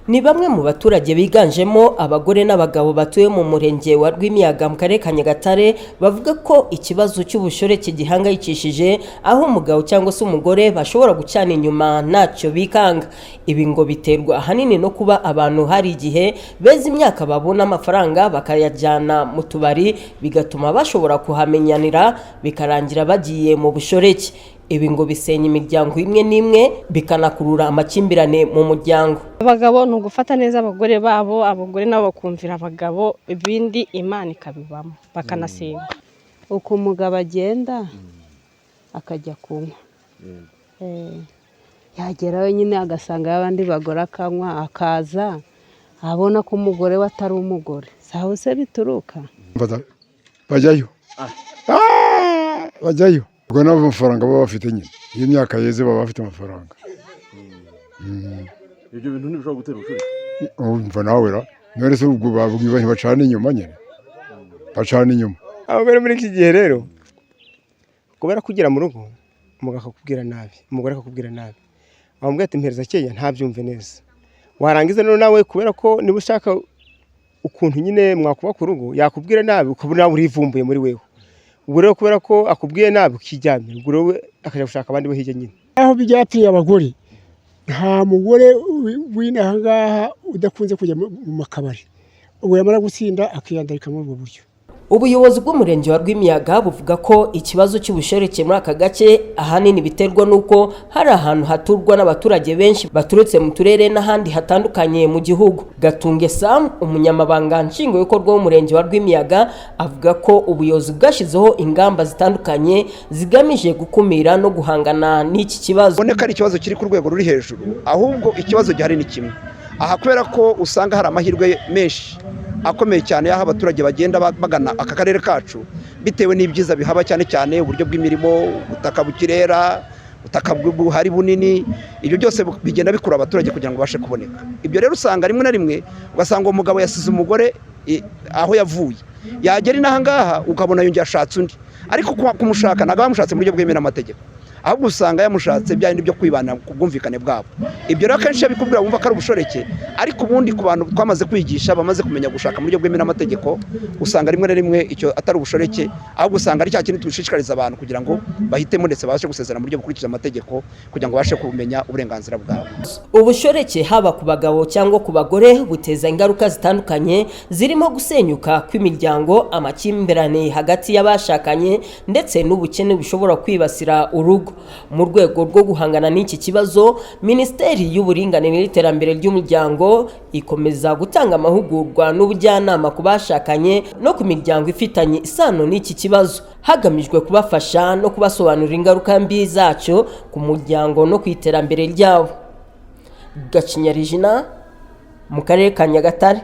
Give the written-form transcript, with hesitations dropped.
Ni bamwe mu baturage biganjemo abagore n'abagabo batuye mu murenge wa Rwimiyaga mu karere ka Nyagatare, bavuga ko ikibazo cy'ubushoreke gihangayikishije, aho umugabo cyangwa se umugore bashobora gucana inyuma ntacyo bikanga. Ibi ngo biterwa ahanini no kuba abantu hari igihe beza imyaka, babona amafaranga bakayajyana mu tubari, bigatuma bashobora kuhamenyanira, bikarangira bagiye mu bushoreke. Ibi ngo bisenya imiryango imwe n'imwe, bikanakurura amakimbirane mu muryango. Abagabo ni ugufata neza abagore babo, abagore nabo bakumvira abagabo, ibindi Imana ikabibamo, bakanasenga. Uko umugabo agenda akajya kunywa, yagerayo nyine agasanga abandi bagore akanywa, akaza abona ko umugore we atari umugore. Si aho se bituruka? Bajyayo, bajyayo ubwo nabo amafaranga baba bafite nyine. Iyo imyaka yeze baba bafite amafaranga. Ibyo bintu ntibishobora gutera ubushoreke? Umva nawe ra, none se ubwo babwiwe ntibacana inyuma nyine? Bacana inyuma. Abagore muri iki gihe rero, kubera kugera mu rugo umugabo akakubwira nabi, umugore akakubwira nabi, wamubwira ati "Mpereza keya", ntabyumve neza. Warangiza noneho nawe, kubera ko niba ushaka ukuntu nyine mwakubaka urugo, yakubwira nabi ukabona nawe urivumbuye muri wewe. Ubwo rero kubera ko akubwiye nabi ukiryamira, ubwo rero we akajya gushaka abandi bo hirya nyine. Aho byapfiriye abagore, nta mugore w'inaha ngaha udakunze kujya mu makabari. Ubwo yamara gutsinda akiyandarika muri ubwo buryo. Ubuyobozi bw'umurenge wa Rwimiyaga buvuga ko ikibazo cy'ubushoreke muri aka gace ahanini biterwa n'uko hari ahantu haturwa n'abaturage benshi baturutse mu turere n'ahandi hatandukanye mu gihugu. Gatunge Sam, umunyamabanga nshingwabikorwa w'umurenge wa Rwimiyaga, avuga ko ubuyobozi bwashyizeho ingamba zitandukanye zigamije gukumira no guhangana n'iki kibazo. Ubone ko ari ikibazo kiri ku rwego ruri hejuru, ahubwo ikibazo gihari ni kimwe aha, kubera ko usanga hari amahirwe menshi akomeye cyane y'aho abaturage bagenda bagana aka karere kacu bitewe n'ibyiza bihaba, cyane cyane uburyo bw'imirimo, ubutaka bukirera, ubutaka buhari bunini. Ibyo byose bigenda bikurura abaturage kugira ngo babashe kuboneka. Ibyo rero usanga rimwe na rimwe ugasanga uwo mugabo yasize umugore aho yavuye, yagera inaha ngaha ukabona yongeye ashatse undi. Ariko kumushaka ntabwo bamushatse mu buryo bwemewe n'amategeko, ahubwo usanga yamushatse bya bindi byo kwibana ku bwumvikane bwabo. Ibyo rero akenshi iyo bikubwira wumva ko ari ubushoreke, ariko ubundi ku bantu twamaze kwigisha, bamaze kumenya gushaka mu buryo bwemewe n'amategeko, usanga rimwe na rimwe icyo atari ubushoreke, ahubwo usanga ari cya kintu dushishikariza abantu kugira ngo bahitemo ndetse babashe gusezerana mu buryo bukurikije amategeko, kugira ngo babashe kumenya uburenganzira bwabo. Ubushoreke haba ku bagabo cyangwa ku bagore buteza ingaruka zitandukanye, zirimo gusenyuka kw'imiryango, amakimbirane hagati y'abashakanye, ndetse n'ubukene bushobora kwibasira urugo. Mu rwego rwo guhangana n'iki kibazo, Minisiteri y'Uburinganire n'Iterambere ry'Umuryango ikomeza gutanga amahugurwa n'ubujyanama ku bashakanye no ku miryango ifitanye isano n'iki kibazo, hagamijwe kubafasha no kubasobanurira ingaruka mbi zacyo ku muryango no ku iterambere ryabo. Gacinya Regina, mu karere ka Nyagatare.